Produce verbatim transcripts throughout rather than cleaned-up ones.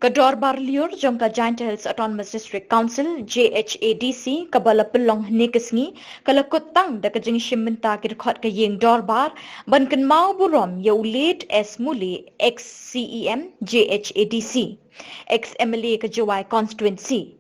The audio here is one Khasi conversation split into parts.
Ka dorbar lyiur jong ka Jaintia Hills Autonomous District Council, J H A D C, kaba la pynlong hynne ka sngi, ka la kut tang da ka jingshim bynta ki dkhot ka ïing dorbar ban kynmaw burom ïa u Late S Mule, ex C E M J H A D C, ex M L A ka Jowai constituency.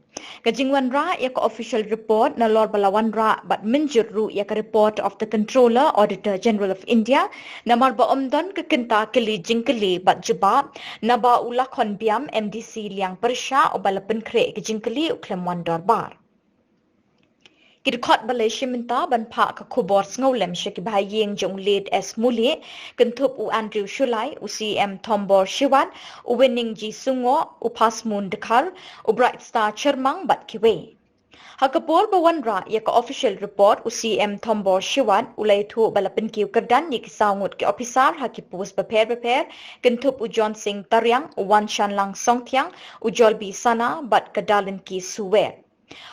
Ka jingwanrah ïa ka official report nalor ba la wanrah bad mynjur ruh ïa ka report of the Controller, Auditor General of India, namar ba ym don ka kynta kylli jingkylli bad jubab naba u Lakhon Biam, M D C Liang Pyrshah, uba la pynkhreh ka jingkylli u khlem wan dorbar. Ki dkhot ba la shim bynta ban phah ka khubor sngewlem sha ki bahaïing jong u Late S Mule, kynthup u Andrew Shullai, u C M Thombor Shiwat, u Winning G Sungoh, u Phasmoon Dkhar, u Bright Star Chyrmang bad kiwei. Ha ka por ba wanrah ïa ka official report, u C M Thombor Shiwat u la ïathuh ba la pynkiew kyrdan ïa ki saw ngut ki ophisar ha ki post bapher bapher, kynthup u John Singh Tariang, u Wanshanlang Songthiang, u Jolbi Sana bad ka Darlin K Suwer.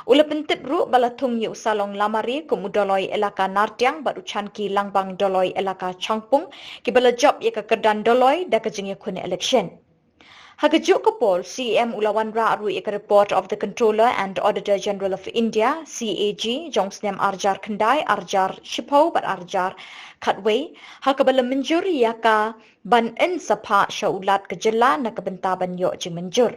U la pyntip ruh ba la thung ïa u Salong Lamare kum u Doloi Elaka Nartiang bad u Chanki Langbang Doloi Elaka Changpung, kiba la jop ïa ka kyrdan Doloi da ka jingïakhun election. Ha kajuh ka por, C M u la wanrah ruh ïa ka Report of the Controller and Auditor General of India, C A G, jong u snem arjar khyndai, arjar shiphew bad arjar khatwei, ha kaba la mynjur ïa ka ban yn sa phah sha u Lat ka jylla na ka bynta ban ïoh jingmynjur.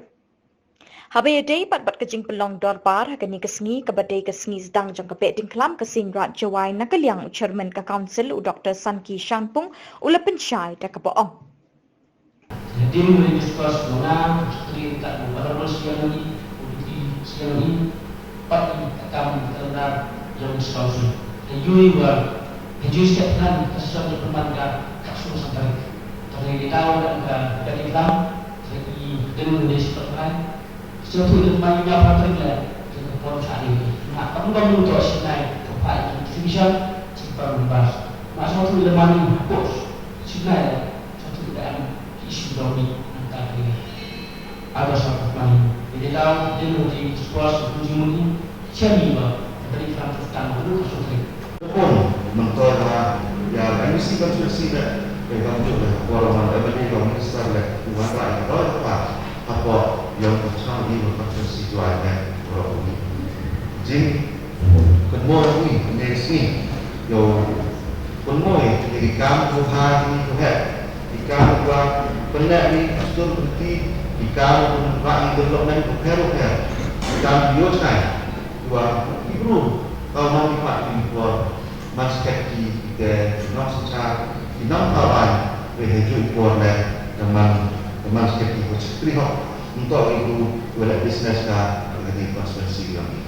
Haba ïadei pat bad ka jingpynlong dorbar ha kane ka sngi, kaba dei ka sngi sdang jong ka Behdeiñkhlam ka Seiñraij Jowai, na ka liang u Chairman ka Council, u Doktor Sanki Shanpung, u la pynshai da kaba ong. Hadien ba ïa discuss ba nga, u Secretary ka u Honorable Shyang Yi, u Deputy Shyang Yi, pat i ka kam ka lendar jong u Council. Ka yui wa, ka yui step nan, ka session jong pynban ka, ka sung sang tarik. Tarik di tau dan ka, ka di tau, tarik i hadien ba ïa discuss ba nga, Sngewthuh ïa lehman ïa pha trei leh, trei ka por cha ni. Nga kam kam to shi nai, ka phai ki exhibition, shi par members. Nga sngewthuh ïa lehman ïa pos, shi nai, sngewthuh ïa em ki issue dong ni, nang ka trei. Ada sa ka man. Jadi tau, dia nanti sports, kunjung ni, cha ni ba, ka beri kan tu tang, lu ka sngewthuh. Bun, mynta ba ïa M D C constituency ne, ïa ka mjuk ne, por man M L A ka minister ne, u wan ba ïa ka doi ka pa, hapoh ïa ka chang ïa ka constituency Jowai ne, u ro u ni. Jing, kynmaw ïa u, ne sngi, ïa u, kynmaw ïa ki kam u ha, ki u heh, ki kam u ha, pynleh ni, stur pynti, ki kam u ha, development, u pher, u pher, ki kam u ïoh chai, u ha, ki bru, tau man ki pat ki por. Man sket ki te nong synshar, ki nong tawai, we he ju por le, teman, teman sket ki ko chitri ho, untuk ibu, we le business ka, we di constituency yang.